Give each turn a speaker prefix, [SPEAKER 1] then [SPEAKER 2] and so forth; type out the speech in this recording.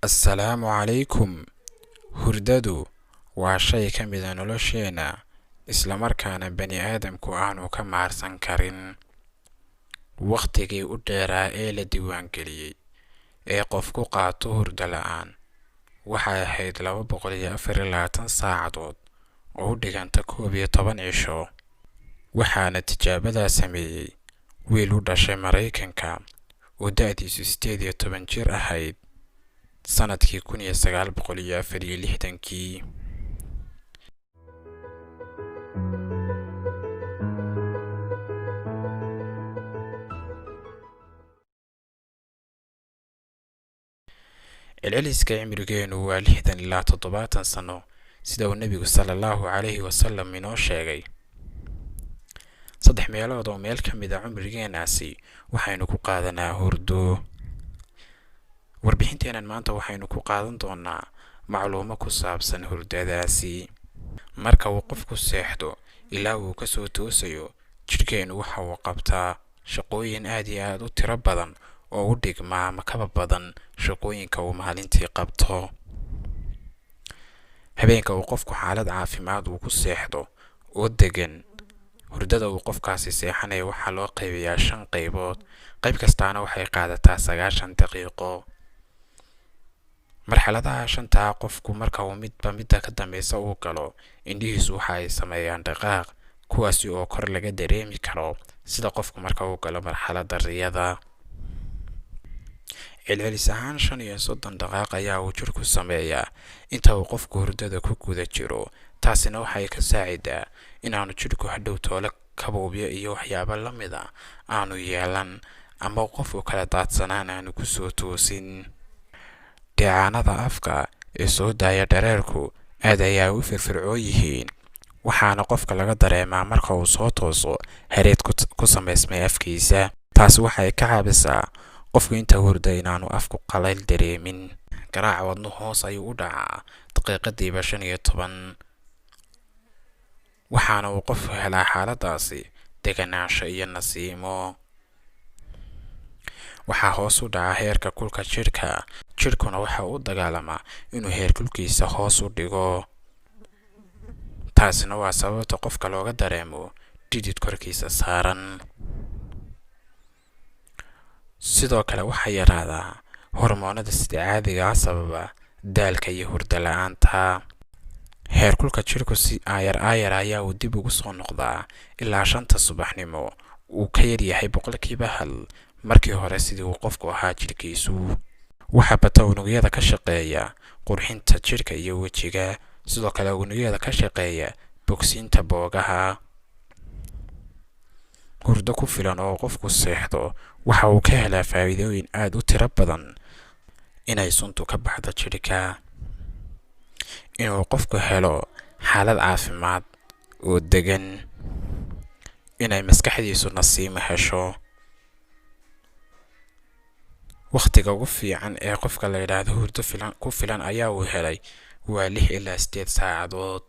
[SPEAKER 1] Assalaamu calaykum. Hurdadu waa shay ka mid ah nolosheenna, isla markaana bani'aadamku aanu ka maarsan karin. Waqtigii u dheeraa ee la diiwaangeliyay ee qofku qaato hurdo la'aan waxay ahayd 224 saacadood oo u dhiganta 11 cisho. Waxaana tijaabadaa sameeyay wiil u dhashay Maraykanka oo da'diisu 18 jir ahayd sanadkii 1964kii. Celceliska cimrigeenu waa 60 ilaa 70 sano, sida uu Nebigu sallallahu calayhi wasallam inoo sheegay. 3 meelood oo meel ka mid ah cumrigeenaasi waxaynu ku qaadanaa hurdo. Warbixinteennan maanta waxaynu ku qaadan doonaa macluumo ku saabsan hurdadaasi. Marka uu qofku seexdo ilaa uu ka soo toosayo, jidhkeenu waxa uu qabtaa shaqooyin aad iyo aad u tiro badan oo u dhigma ama kaba badan shaqooyinka uu maalintii qabto. Habeenka uu qofku xaalad caafimaad uu ku seexdo oo degan, hurdada uu qofkaasi seexanayo waxaa loo qaybiyaa 5 qaybood. Qayb kastaana waxay qaadataa 90 daqiiqo. Marxaladaha shantaa qofku marka uu midba midda ka dambeysa uu galo, indhihiisu waxa ay sameeyaan dhaqaaq, kuwaasi oo kor laga dareemi karo sida qofku marka uu galo marxaladda riyada. Celcelis ahaan 35 dhaqaaq ayaa uu jidhku sameeyaa inta uu qofku hurdada ku guda jiro. Taasina waxay ka saacidaa inaanu jidhku hadhow toole kabuubyo iyo waxyaabo la mid ah aanu yeelan, ama qofku kala daadsanaan aanu ku soo toosin. Dheecaanada afka ee soo daaya dhareerku aad ayaa u firfircoon yihiin, waxaana qofka laga dareemaa marka uu soo tooso hareed ku samaysmay afkiisa. Taasi waxay ka caawisaa qofku inta hurda inaanu afku qalayl dareemin. Garaaca wadnuhu hoos ayuu u dhacaa daqiiqadiiba 15, waxaana uu qofku helaa xaaladaasi deganaansho iyo nasiimo. Waxaa hoos u dhaca heerka kulka jidhka, jidhkuna waxa uu u dagaalamaa inuu heerkulkiisa hoos u dhigo. Taasina waa sababta qofka looga dareemo dhidid korkiisa saaran. Sidoo kale waxaa yaraadaa hormoonada sida caadiga ah sababa daalka iyo hurdo la'aanta. Heerkulka jidhku si aayar aayar ayaa uu dib ugu soo noqdaa ilaa 5ta subaxnimo uu ka yaryahay 1% markii hore sidii uu qofku ahaa jidhkiisu. Waxaa bata unugyada ka shaqeeya qurxinta jidhka iyo wejiga, sidoo kale unugyada ka shaqeeya bogsiinta boogaha. Hurdo ku filan oo qofku seexdo waxa uu ka helaa faa'iidooyin aad u tiro badan: inay suntu ka baxdo jidhka, inuu qofku helo xaalad caafimaad oo degan, inay maskaxdiisu nasiimo hesho. Waqtiga ugu fiican ee qofka la yidhaahdo hurdo filan ku filan ayaa uu helay waa 6 ilaa 8 saacadood.